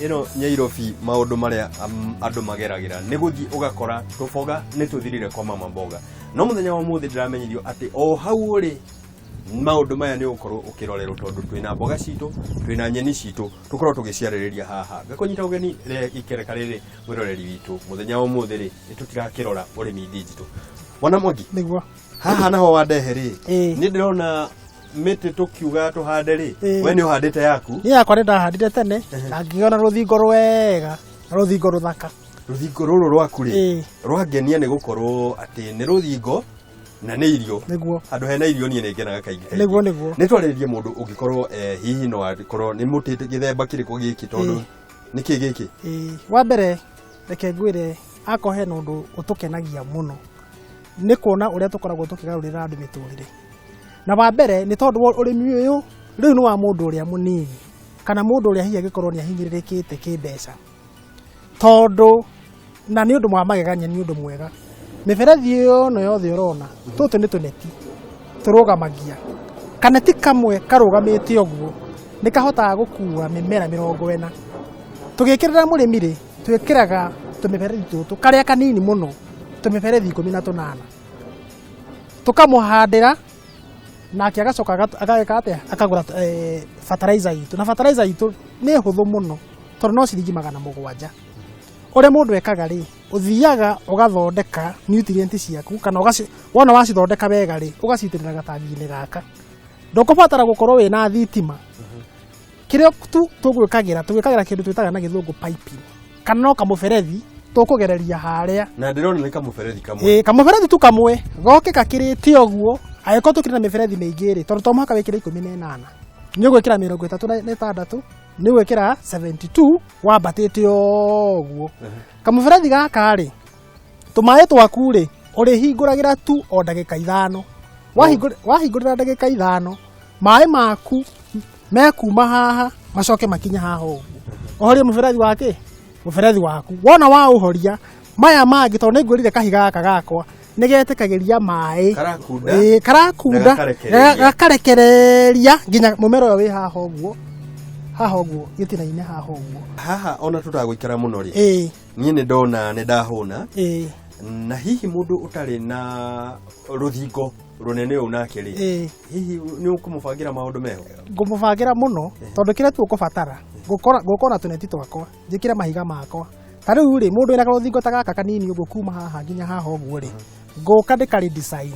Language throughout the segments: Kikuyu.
Ĩno Nyairobi maũndũ marĩa andũ mageragĩra nĩ gũthiĩ ũgakora tũboga nĩ tũthirire kwa mama mboga. No mũthenya wa ũmũthĩ ndĩramenyithio atĩ o hau ũrĩ maũndũ maya nĩ ũgũkorwo ũkĩrorerwo tondũ twĩna mboga citũ, twĩna nyeni citũ, tũkorwo tũgĩciarĩrĩria haha. Ngakũnyita ũgeni ikereka rĩrĩ mwĩroreri witũ mũthenya wa ũmũthĩ rĩ nĩ tũtirakĩrora ũrĩmi digital. Bwana Mwangi, Nĩguo. Haha naho wandehe rĩ, Ĩĩ. nĩ ndĩrona mĩtĩ tũkiuga tũhande rĩ, Ĩĩ. we nĩ ũhandĩte yaku. Niĩ yakwa nĩ ndahandire tene na ngĩona rũthingo rwega na rũthingo rũthaka. Rũthingo rũrũ rwaku rĩ, Ĩĩ. rwangenia nĩ gũkorwo atĩ nĩ rũthingo na nĩ irio. Nĩguo. Handũ hena irio niĩ nĩ ngenaga kaingĩ kaingĩ. Nĩguo, nĩguo. Nĩ twarĩrĩrie mũndũ ũngĩkorwo hihi no akorwo nĩ mũtĩ gĩthemba kĩrĩkũ gĩkĩ tondũ Ĩĩ. nĩ kĩ gĩkĩ? Ĩĩ. Wa mbere reke ngwĩre akorwo hena ũndũ ũtũkenagia mũno nĩ kuona ũrĩa tũkoragwo tũkĩgarũrĩra andũ mĩtũrĩre. Na wa mbere nĩ tondũ wa ũrĩmi ũyũ rĩu nĩ wa mũndũ ũrĩa mũnini kana mũndũ ũrĩa hihi angĩkorwo nĩ ahinyĩrĩrĩkĩte kĩmbeca, tondũ na nĩ ũndũ wa magegania, nĩ ũndũ mwega. Mĩberethi ĩyo ĩno yothe ũrona, tũtũ nĩ tũneti tũrũgamagia. Kaneti kamwe karũgamĩte ũguo nĩ kahotaga gũkua mĩmera 40. Tũgĩkĩrĩra mũrĩmi rĩ, twĩkĩraga tũmĩberethi tũtũ karĩa kanini mũno, tũmĩberethi 18. Tũkamũhandĩra nake agacoka ageka atĩa, akagũra fertilizer itũ. Na fertilizer itũ nĩ hũthũ mũno tondũ no ciringi 700. Ũrĩa mũndũ ekaga rĩ, ũthiaga ũgathondeka nutrient ciaku kana wona wacithondeka wega rĩ, ũgacitĩrĩra gatangi-inĩ gaka. Ndũkũbatara gũkorwo wĩna thitima. Kĩrĩa tu tũgwĩkagĩra, tũgwĩkagĩra kĩndũ twĩtaga na gĩthũngũ piping, kana no kamũberethi tũkũgereria harĩa. Na ndĩrona nĩ kamũberethi kamwe. Ĩĩ, kamũberethi tu kamwe goke gakĩrĩte ũguo. Angĩkorwo tũkĩrĩ na mĩberethi mĩingĩ rĩ, tondũ to mũhaka wĩkĩre 18, nĩ ũgwĩkĩra 36, nĩ ũgwĩkĩra 72 wambatĩte ũguo. Kamũberethi gaka rĩ, tũmaĩ twaku rĩ, ũrĩhingũragĩra tu o ndagĩka 5. Wahingũrĩra ndagĩka 5, maĩ maku mekuma haha macoke makinye haha ũguo. Ũhorie mũberethi wa kĩ? Mũberethi waku. Wona waũhoria, maya mangĩ tondũ nĩ ngwĩrire kahiga gaka gakwa nĩ getĩkagĩria maĩ. Karakunda. Ĩĩ, karakunda. Na gakarekereria. Gakarekereria nginya mũmera ũyũ wĩ haha ũguo. Haha ũguo, gĩtina-inĩ haha ũguo. Haha ona tũtagũikara mũno rĩ. Ĩĩ. Niĩ nĩ ndona nĩ ndahũna. Ĩĩ. Na hihi mũndũ ũtarĩ na rũthingo rũnene ũũ nake rĩ, Ĩĩ. hihi nĩ ũkũmũbangĩra maũndũ meho? Ngũmũbangĩra mũno tondũ kĩrĩa tu ũkũbatara, ngũkora tũneti twakwa, njĩkĩre mahiga makwa. Ta rĩu rĩ, mũndũ wĩna karũthingo ta gaka kanini ũguo kuma haha nginya haha ũguo rĩ, ngũka ndĩkarĩ design.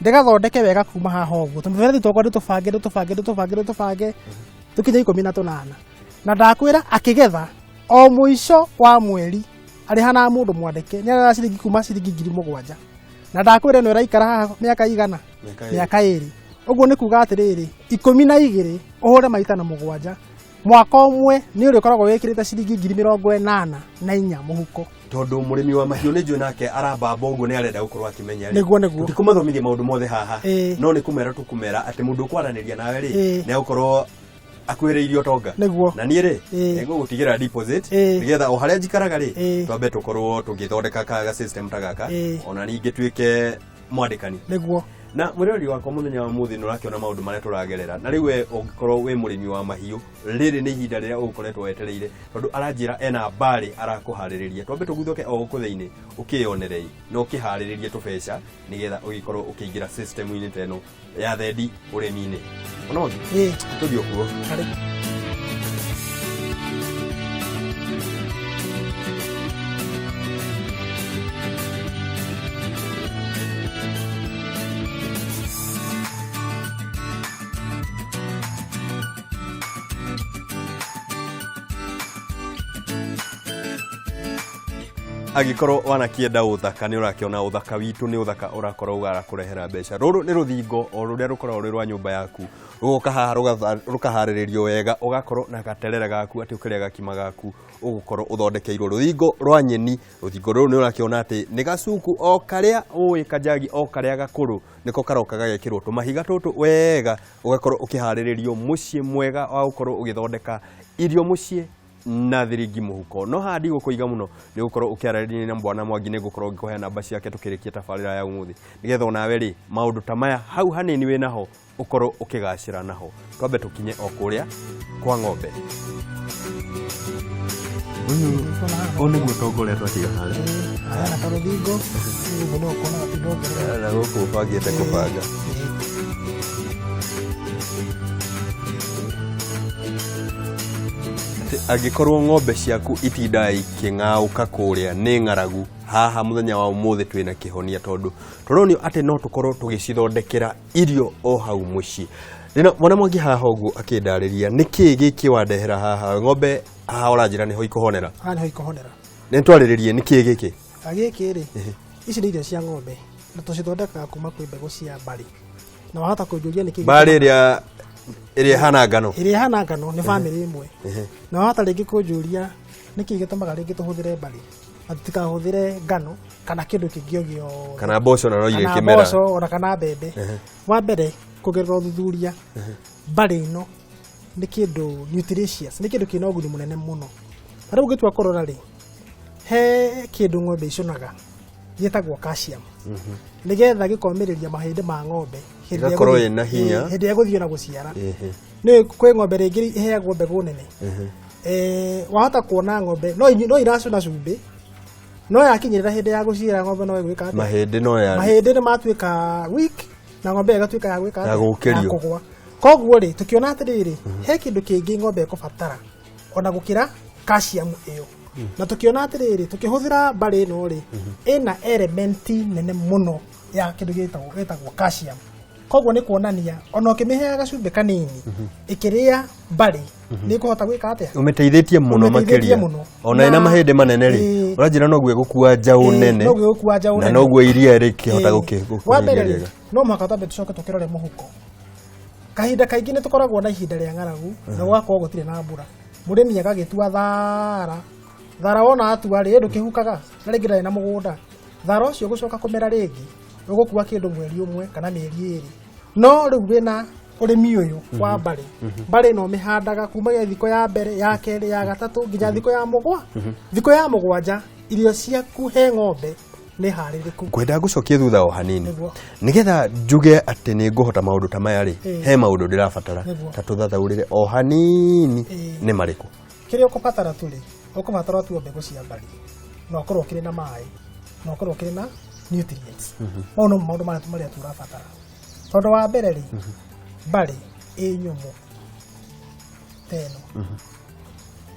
Ndĩgathondeke wega kuma haha ũguo. Tũmĩberethi twakwa ndĩtũbange, ndĩtũbange, ndĩtũbange, ndĩtũbange, tũkinye 18. Na ndakwĩra akĩgetha o mũico wa mweri arĩhanaga mũndũ mwandĩke, nĩ arĩhaga ciringi kuma ciringi 7,000. Na ndakwĩra ĩno ĩraikara haha mĩaka igana? Mĩaka ĩrĩ. Mĩaka 2. Ũguo nĩ kuga atĩrĩrĩ, 12 ũhũre maita na 7, mwaka ũmwe nĩ ũrĩkoragwo wĩkĩrĩte ciringi 84,000 mũhuko. Tondũ mũrĩmi wa mahiũ nĩ njũĩ nake arambamba ũguo nĩ arenda gũkorwo akĩmenya rĩ. Nĩguo, nĩguo. Tũtikũmathomithia maũndũ mothe haha. Ĩĩ. No nĩ kũmera tũkũmera atĩ mũndũ ũkwaranĩria nawe rĩ, Ĩĩ. nĩ egũkorwo akuhĩrĩirie ũtonga. Nĩguo. Na niĩ rĩ, Ĩĩ. nĩngũgũtigĩra deposit, Ĩĩ. nĩgetha o harĩa njikaraga rĩ, Ĩĩ. twambe tũkorwo tũgĩthondeka ka system ta gaka, Ĩĩ. ona ningĩ tuĩke mwandĩkani. Nĩguo. Na mwĩroreri wakwa mũthenya wa mũthĩ nĩ ũrakĩona maũndũ marĩa tũragerera. Na rĩu we ũngĩkorwo wĩ mũrĩmi wa mahiũ, rĩrĩ nĩ ihinda rĩrĩa ũgũkoretwo wetereire, tondũ aranjĩra ena mbarĩ arakũharĩrĩria. Twambe tũguthũke o gũkũ thĩinĩ, ũkĩyonerei na ũkĩharĩrĩrie tũbeca nĩgetha ũgĩkorwo ũkĩingĩra system-inĩ ta ĩno ya thendi ũrĩmi-inĩ. Ona ũngĩ? Ĩĩ. Tũthiĩ okuo. Karĩ. Angĩkorwo wanakĩenda ũthaka nĩ ũrakĩona ũthaka witũ nĩ ũthaka ũrakorwo ũrakũrehera mbeca. Rũrũ nĩ rũthingo o rũrĩa rũkoragwo rwĩ rwa nyũmba yaku, rũgoka haha rũkaharĩrĩrio wega, ũgakorwo na gaterere gaku atĩ ũkĩrĩa gakima gaku ũgũkorwo ũthondekeirwo rũthingo rwa nyeni. Rũthingo rũrũ nĩ ũrakĩona atĩ nĩ gacuku o karĩa ũĩ kanjagi o karĩa gakũrũ nĩko karoka gagekĩrwo tũmahiga tũtũ wega, ũgakorwo ũkĩharĩrĩrio mũciĩ mwega wa gũkorwo ũgĩthondeka irio mũciĩ na thiringi mũhuko. No haha ndigũkũiga mũno, nĩ gũkorwo ũkĩaranĩria na Bwana Mwangi, nĩ ngũkorwo ngĩkũhe namba ciake tũkĩrĩkia tabarĩra ya ũmũthĩ, nĩgetha onawe rĩ maũndũ ta maya hau hanini wĩ naho ũkorwo ũkĩgacĩra naho. Twambe tũkinye o kũrĩa kwa ng'ombe. Ũyũ nĩguo ũtonga ũrĩa twatiga harĩa. Haya karũthingo ũguo no ũkona gatinda. Na gũkũ ũbangĩte kũbanga. Atĩ angĩkorwo ng'ombe ciaku itindaga ikĩng'aũka kũrĩa nĩ ng'aragu, haha mũthenya wa ũmũthĩ twĩna kĩhonia, tondũ tũronio atĩ no tũkorwo tũgĩcithondekera irio o hau mũciĩ. Ndĩna mwana mwangi haha ũguo akĩndarĩria nĩkĩĩ gĩkĩ wandehera haha. Ng'ombe haha ũranjĩra nĩho ikũhonera? Haha nĩho ikũhonera. Nĩ twarĩrĩrie nĩkĩĩ gĩkĩ. Gĩkĩ rĩ, ici nĩ irio cia ng'ombe na tũcithondekaga kuma kwĩ mbegũ cia barley, na wahota kũnjũria nĩkĩ. Barley ĩrĩa ĩhana ngano. Ĩrĩa ĩhana ngano, nĩ bamĩrĩ ĩmwe. Na wahota rĩngĩ kũnjũria nĩkĩ gĩtũmaga rĩngĩ tũhũthĩre barley na tũtikahũthĩre ngano kana kĩndũ kĩngĩ o gĩothe. Kana mboco, na no kana irĩ kĩmera. Mboco ona kana mbembe. Wa mbere, kũgerera ũthuthuria, barley ĩno nĩ kĩndũ nutritious, nĩ kĩndũ kĩna ũguni mũnene mũno. Na rĩu ũngĩtua kũrora rĩ, he kĩndũ ng'ombe icunaga gĩtagwo calcium, nĩgetha gĩkomĩrĩria mahĩndĩ ma ng'ombe hĩndĩ ĩrĩa Ĩgakorwo ĩna hinya. Hĩndĩ ĩrĩa ĩgũthiĩ na gũciara. Nĩ kwĩ ng'ombe rĩngĩ iheagwo mbegũ nene. Wahota kuona ng'ombe no iracũna cumbĩ, no yakinyĩrĩra hĩndĩ ya gũciara, ng'ombe no ĩgwĩka atĩa? Mahĩndĩ no ya Mahĩndĩ nĩ matuĩka weak na ng'ombe ĩyo ĩgatuĩka ya gwĩka Ya atĩa? gũkĩrio. Ya kũgwa. Koguo rĩ, tũkĩona atĩrĩrĩ, he kĩndũ kĩngĩ ng'ombe ĩkũbatara ona gũkĩra calcium ĩyo, na tũkĩona atĩrĩrĩ, tũkĩhũthĩra barley ĩno rĩ, ĩna element nene mũno ya kĩndũ gĩtagwo calcium. Koguo nĩ kuonania ona ũkĩmĩheaga gacumbĩ kanini ĩkĩrĩa barley, nĩ ĩkũhota gwĩka atĩa? Ũmĩteithĩtie mũno. Ũmĩteithĩtie Makĩria mũno. Ona ĩna mahĩndĩ manene rĩ, ũranjĩra noguo ĩgũkua njaũ nene. Noguo ĩgũkua njaũ Na nene. noguo iria rĩkĩhota Wa mbere gũkĩhingĩria rĩ, rĩega. No mũhaka twambe tũcoke tũkĩrore mũhuko. Kahinda kaingĩ nĩ tũkoragwo na ihinda rĩa ng'aragu na gũgakorwo gũtirĩ na mbura, mũrĩmi agagĩtua thara. Thara wona atua rĩ, ndũkĩhukaga na rĩngĩ ndarĩ na mũgũnda. Thara ũcio gũcoka kũmera rĩngĩ ũgũkua kĩndũ mweri ũmwe kana mĩeri 2. No rĩu wĩna ũrĩmi ũyũ wa barley, barley no mĩhandaga kuma thikũ ya mbere, ya kerĩ, ya gatatũ, nginya thikũ ya mũgwanja, irio ciaku he ng'ombe nĩ harĩrĩku. Ngwenda ngũcokie thutha o hanini. Nĩguo. Nĩgetha njuge atĩ nĩ ngũhota maũndũ ta maya rĩ, he maũndũ ndĩrabatara. Ta tũthathaũrĩre o hanini. Nĩ marĩkũ? Kĩrĩa ũkũbatara tu rĩ, ũkũbatara tu mbegũ cia barley, na ũkorwo ũkĩrĩ na maĩ, na ũkorwo ũkĩrĩ na nutrients. Mau no maũndũ marĩa tũrabatara, tondũ wa mbere rĩ, barley ĩ nyũmũ ta ĩno,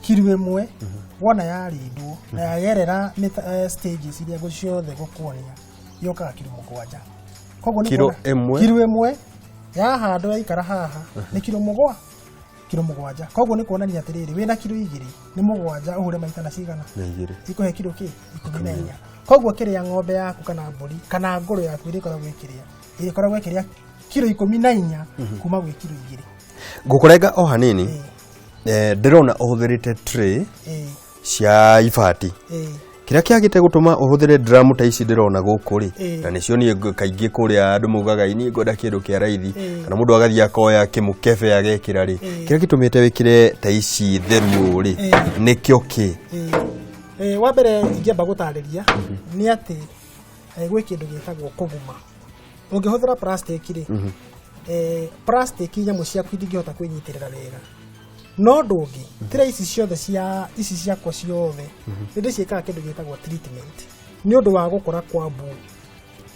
kiro 1 wona yarindwo na yagerera stages iria ciothe gũkuonia, yũkaga kiro 7. Koguo nĩ Kiro kuona- ĩmwe? Kiro 1 yahandwo, yaikara haha, nĩ kiro 7. Koguo nĩ kuonania atĩrĩrĩ, wĩna kiro 2, nĩ 7 ũhũre maita na cigana? Na igĩrĩ. Ikũhe kiro kĩ 14. Koguo kĩrĩa ng'ombe yaku kana mbũri kana ngũrũ yaku ĩrĩkoragwo ĩkĩrĩa, ĩrĩkoragwo ĩkĩrĩa kiro 14 kuma gwĩ kiro 2. Ngũkũrenga o hanini. Ndĩrona ũhũthĩrĩte tray cia ibati. Kĩrĩa kĩagĩte gũtũma ũhũthĩre drum ta ici ndĩrona gũkũ rĩ, na nĩcio niĩ kaingĩ kũrĩa andũ maugaga, "Ĩ, niĩ ngwenda kĩndũ kĩa raithi," kana mũndũ agathiĩ akoya kĩmũkebe agekĩra rĩ, kĩrĩa gĩtũmĩte wĩkĩre ta ici theru ũũ rĩ, nĩkĩo kĩ? Wa mbere ingĩamba gũtarĩria nĩ atĩ gwĩ kĩndũ gĩtagwo kũguma. Ũngĩhũthĩra plastic rĩ, plastic nyamũ ciaku itingĩhota kwĩnyitĩrĩra wega. No ũndũ ũngĩ, tray ici ciothe cia ici ciakwa ciothe nĩ ndĩciĩkaga kĩndũ gĩtagwo treatment nĩ ũndũ wa gũkũra kwa mbuu.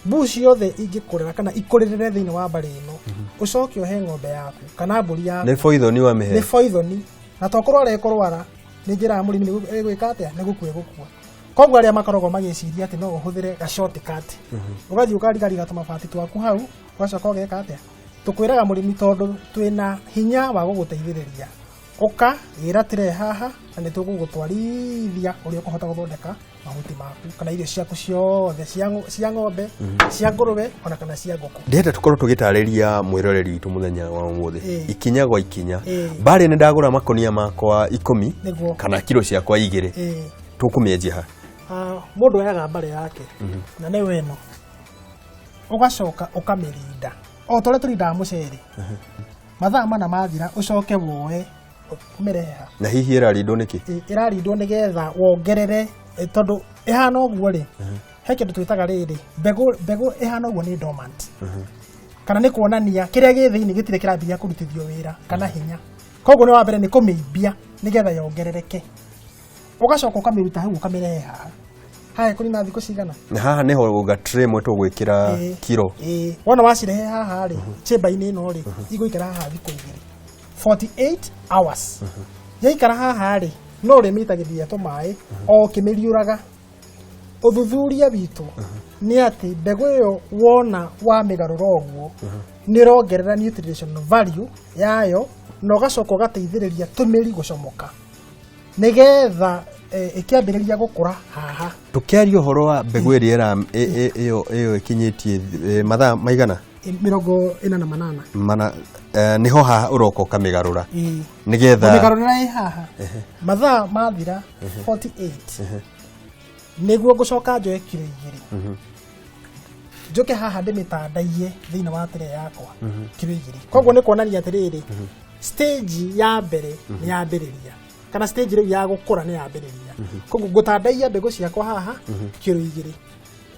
Mbuu ciothe ingĩkũrĩra kana ikũrĩrĩre thĩinĩ wa barley ĩno, ũcoke ũhe ng'ombe yaku kana mbũri yaku, Nĩ poison wamĩhe. Nĩ poison, na tokorwo arĩa ĩkũrwara, nĩ njĩraga mũrĩmi nĩ ĩgwĩka atĩa? Nĩ gũkua ĩgũkua. Koguo arĩa makoragwo magĩciria atĩ no ũhũthĩre ga shortcut, ũgathiĩ ũkarigariga tũmabati twaku hau, ũgacoka ũgeka atĩa, tũkwĩraga mũrĩmi, tondũ twĩna hinya wa gũgũteithĩrĩria, ũka gĩra tray haha na nĩ tũgũgũtwarithia ũrĩa ũkũhota gũthondeka mahuti maku kana irio ciaku ciothe cia ng'ombe, cia ngũrũwe, ona kana cia ngũkũ. Ndĩrenda tũkorwo tũgĩtarĩria mwĩroreri witũ mũthenya wa ũmũthĩ ikinya gwa ikinya. Barley, nĩ ndagũra makonia makwa 10 kana kiro ciakwa 2, tũkũmĩenjia ha? Ah, mũndũ oyaga barley yake na nĩyo ĩno, ũgacoka ũkamĩrinda o ta ũrĩa tũrindaga mũcere. Mathaa 4 mathira, ũcoke woe ũmĩrehe haha. Na hihi ĩrarindwo nĩkĩ? Ĩrarindwo nĩgetha wongerere, tondũ ĩhana ũguo rĩ, he kĩndũ twĩtaga rĩrĩ, mbegũ ĩhana ũguo nĩ dormant, kana nĩ kuonania kĩrĩa gĩ thĩinĩ gĩtirĩ kĩrambĩrĩria kũrutithio wĩra kana hinya. Koguo nĩ wa mbere nĩ kũmĩimbia nĩgetha yongerereke. Ũgacoka ũkamĩruta hau ũkamĩrehe haha. Haha ĩkũnina thikũ cigana? Na haha nĩho gatray ĩmwe tũgwĩkĩra kiro. Ĩĩ, wona wacirehe haha rĩ, chamber-inĩ ĩno rĩ, igũikara haha thikũ 2, 48 hours. Yaikara haha rĩ, no ũrĩmĩitagĩrĩria tũmaĩ o ũkĩmĩriũraga. Ũthuthuria witũ nĩ atĩ mbegũ ĩyo wona wamĩgarũra ũguo nĩ ĩrongerera nutrition value yayo, na ũgacoka ũgateithĩrĩria tũmĩri gũcomoka nĩgetha ĩkĩambĩrĩria gũkũra haha. Tũkĩaria ũhoro wa mbegũ ĩrĩa ĩyo ĩyo ĩkinyĩtie mathaa maigana? 48. Mana nĩho haha ũroka ũkamĩgarũra Ĩĩ. nĩgetha Mĩgarũrĩra ĩ haha, mathaa mathira 48 nĩguo ngũcoka njoe kiro 2, njũke haha ndĩmĩtandaiye thĩinĩ wa tray yakwa kiro 2. Koguo nĩ kuonania atĩrĩrĩ, stage ya mbere nĩ yambĩrĩria, kana stage rĩu ya gũkũra nĩ yambĩrĩria. Koguo ngũtandaiya mbegũ ciakwa haha kiro 2.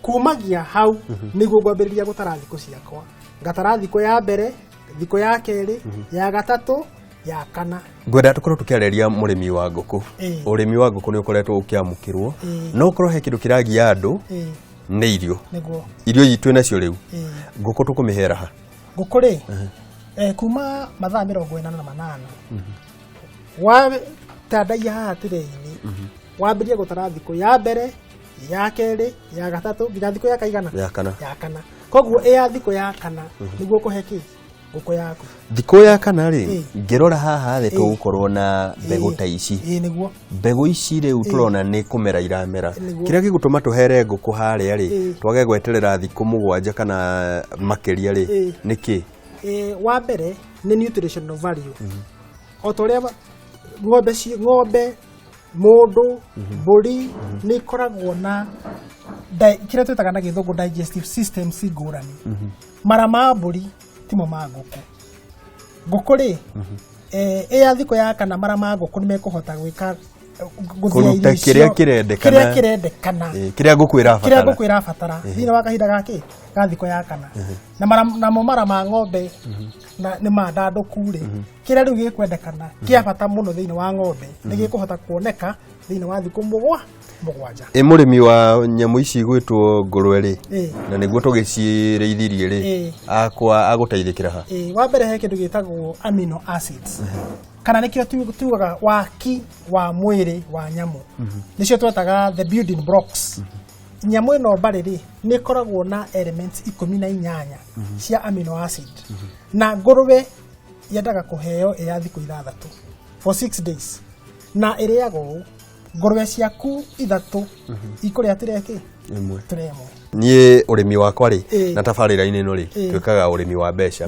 Kumagia hau nĩguo ngwambĩrĩria gũtara thikũ ciakwa. Ngatara thikũ ya mbere, thikũ ya kerĩ, ya gatatũ, ya kana. Ngwenda tũkorwo tũkĩarĩria mũrĩmi wa ngũkũ. Ũrĩmi wa ngũkũ nĩ ũkoretwo ũkĩamũkĩrwo, no ũkorwo he kĩndũ kĩragia andũ nĩ irio. Nĩguo. Irio ici twĩ nacio rĩu, ngũkũ tũkũmĩhera ha? Ngũkũ rĩ, kuma mathaa 48 watandaia haha tray-inĩ, wambĩrĩrie gũtara thikũ ya mbere, ya kerĩ, ya gatatũ, nginya thikũ ya kaigana? Ya kana. Ya kana. Koguo ĩ ya thikũ ya kana nĩguo ũkũhe kĩ ngũkũ yaku. Thikũ ya kana rĩ, ngĩrora haha rĩ, tũgũkorwo na mbegũ ta ici. Ĩĩ, nĩguo. Mbegũ ici rĩu tũrona nĩ kũmera iramera. Nĩguo. Kĩrĩa gĩgũtũma tũhere ngũkũ harĩa rĩ, twage gweterera thikũ 7 kana makĩria rĩ, nĩ kĩ? Wa mbere nĩ nutritional value. O ta ũrĩa ng'ombe, ng'ombe, mũndũ, mbũri nĩ ikoragwo na kĩrĩa twĩtaga na gĩthũngũ digestive system ci ngũrani. Mara ma mbũri timo ma ngũkũ. Ngũkũ rĩ, ĩ ya thikũ ya kana mara ma ngũkũ nĩ mekũhota gwĩka gũthĩa Kũruta irio icio, kĩrĩa kĩrendekana. Kĩrĩa kĩrendekana. Kĩrĩa ngũkũ ĩrabatara. Kĩrĩa ngũkũ ĩrabatara. Thĩinĩ wa kahinda gakĩ ga thikũ ya kana. Na namo mara ma ng'ombe na nĩ mandandũku rĩ, kĩrĩa rĩu gĩkwendekana kĩa bata mũno thĩinĩ wa ng'ombe nĩ gĩkũhota kuoneka thĩinĩ wa thikũ 7. Ĩ mũrĩmi wa nyamũ ici gwĩtwo ngũrwe rĩ, na nĩguo tũgĩcirĩithirie rĩ, akwa agũteithĩkĩra ha? Wa mbere he kĩndũ gĩtagwo amino acids. Kana nĩkĩo tugaga waki wa mwĩrĩ wa nyamũ. Nĩcio twetaga the building blocks. Nyamũ ĩno mbarĩ rĩ, nĩ ĩkoragwo na elements 18 cia amino acid. Na ngũrwe yendaga kũheo ĩ ya thikũ 6 for 6 days. Na ĩrĩaga ũũ, ngũrwe ciaku 3 ikũrĩa tray kĩ? Ĩmwe. Tray ĩmwe. Niĩ ũrĩmi wakwa rĩ, na tabarĩra-inĩ ĩno rĩ, twĩkaga ũrĩmi wa mbeca.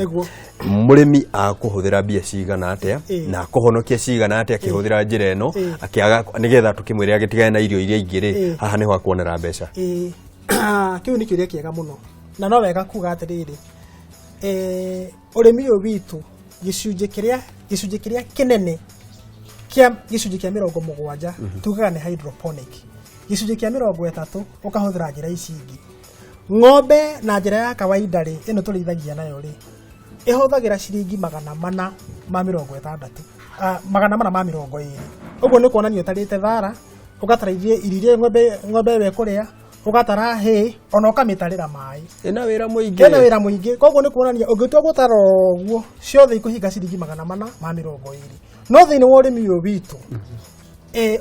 Mũrĩmi akũhũthĩra mbia cigana atĩa, na akũhonokia cigana atĩa akĩhũthĩra njĩra ĩno, akĩaga nĩgetha tũkĩmwĩre agĩtigane na irio iria ingĩ rĩ, haha nĩho akuonera mbeca. Kĩu nĩ kĩũria kĩega mũno. Na no wega kuga atĩrĩrĩ, ũrĩmi ũyũ witũ, gĩcunjĩ kĩrĩa kĩnene kĩa gĩcunjĩ kĩa 70 tugaga nĩ hydroponic. Gĩcunjĩ kĩa 30 ũkahũthĩra njĩra ici ingĩ. Ng'ombe na njĩra ya kawaida rĩ, ĩno tũrĩithagia nayo rĩ, ĩhũthagĩra ciringi magana mana ma mĩrongo ĩtandatũ, magana mana ma mĩrongo ĩrĩ. Ũguo nĩ kuonania ũtarĩte thara, ũgatara irio iria ng'ombe ĩyo ĩkũrĩa, ũgatara hay, ona ũkamĩtarĩra maĩ. Ĩna wĩra mũingĩ. Ĩna wĩra mũingĩ. Koguo nĩ kuonania ũngĩtua gũtara ũguo, ciothe ikũhinga ciringi magana mana ma mĩrongo ĩrĩ. No thĩinĩ wa ũrĩmi ũyũ witũ,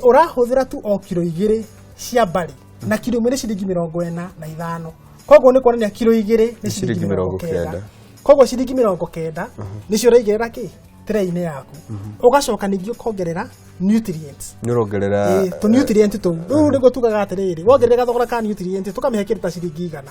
ũrahũthĩra tu o kiro 2 cia barley, na kiro 1 nĩ ciringi 45. Koguo nĩ kuonania kiro 2 nĩ ciringi mĩrongo kenda. Koguo ciringi 90 nĩcio ũraigĩrĩra kĩ? Tray-inĩ yaku. Ũgacoka ningĩ ũkongerera nutrients. Nĩ ũrongerera, tũ nutrient tũu. Rĩu nĩguo tugaga atĩrĩrĩ, wongerera gathogora ka nutrient, tũkamĩhe kĩndũ ta ciringi 100.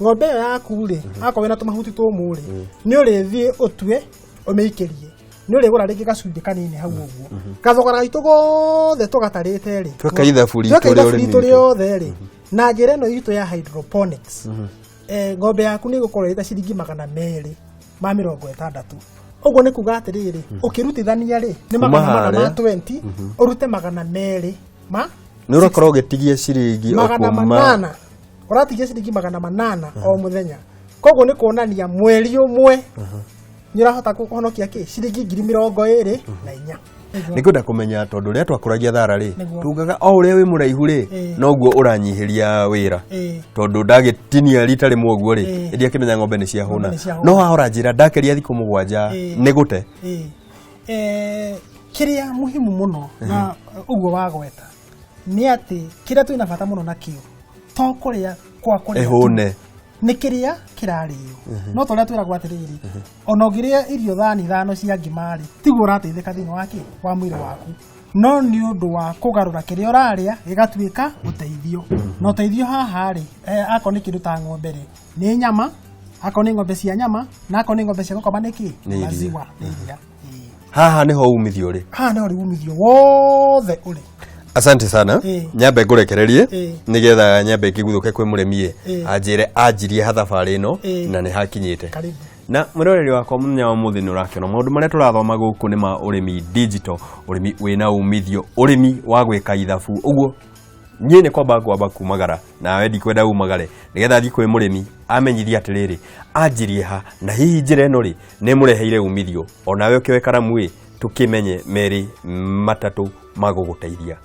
Ng'ombe ĩyo yaku rĩ, akorwo wĩna tũmahuti tũmũ rĩ, nĩ ũrĩthiĩ ũtue, ũmĩikĩrie. Nĩ ũrĩgũra rĩngĩ gacumbĩ kanini hau ũguo. Gathogora gaitũ gothe tũgatarĩte rĩ. Tweka ithabu ritũ Tweka rĩa ithabu ũrĩmi ritũ witũ. rĩothe rĩ. Na njĩra ĩno itũ ya hydroponics, ng'ombe yaku nĩ ĩgũkorwo ĩta ciringi magana merĩ ma mĩrongo ĩtandatũ. Ũguo nĩ kuga atĩrĩrĩ, ũkĩrutithania rĩ, nĩ Kuma magana mana ma harĩa. 20, ũrute magana merĩ ma Nĩ ũrakorwo ũgĩtigia ciringi o magana kuma manana. Ũratigia ciringi magana manana o mũthenya. Koguo nĩ kuonania mweri ũmwe Nĩ ũrahota kũhonokia kĩ ciringi 24,000. Nĩ ngwenda kũmenya tondũ rĩrĩa twakũragia thara rĩ, tugaga o ũrĩa wĩ mũraihu rĩ, noguo ũranyihĩria wĩra, tondũ ndagĩtinia rita rĩmwe ũguo rĩ, ĩndĩ akĩmenya ng'ombe nĩ ciahũna. Ng'ombe nĩ ciahũna. No haha ũranjĩra ndakĩria thikũ 7 nĩ gũte. Ĩĩ. Kĩrĩa muhimu mũno na ũguo wagweta nĩ atĩ kĩrĩa twĩna bata mũno nakĩo to kũrĩa kwa kũrĩa tu. Ĩhũne. Nĩ kĩrĩa kĩrarĩo. No ta ũrĩa twĩragwo atĩrĩrĩ, ona ũngĩrĩa irio thani 5 cia ngima rĩ, tiguo ũrateithĩka thĩinĩ wa kĩ wa mwĩrĩ waku, no nĩ ũndũ wa kũgarũra kĩrĩa ũrarĩa gĩgatuĩka ũteithio. Na ũteithio haha rĩ, akorwo nĩ kĩndũ ta ng'ombe rĩ, nĩ nyama, akorwo nĩ ng'ombe cia nyama, na akorwo nĩ ng'ombe cia gũkama nĩ kĩ? Nĩ iria. Maziwa, nĩ iria. Haha nĩho umithio ũrĩ. Haha nĩho rĩ umithio wothe ũrĩ. Asante sana. Nyambe ngũrekererie nĩgetha nyambe ngĩguthũke kwĩ mũrĩmi anjĩre anjirie ha thabarĩ ĩno na nĩ hakinyĩte. Karibu. Na mwĩroreri wakwa mũthenya wa ũmũthĩ nĩ ũrakĩona maũndũ marĩa tũrathoma gũkũ nĩ ma ũrĩmi digital, ũrĩmi wĩna umithio, ũrĩmi wa gwĩka ithabu. Ũguo niĩ nĩ kwamba ngwamba kumagara nawe ndikwenda umagare nĩgetha thiĩ kwĩ mũrĩmi amenyithie atĩrĩrĩ anjirie ha na hihi njĩra ĩno rĩ nĩ mũreheire umithio. Onawe ũkĩoe karamu ĩ tũkĩmenye merĩ matatũ ma gũgũteithia.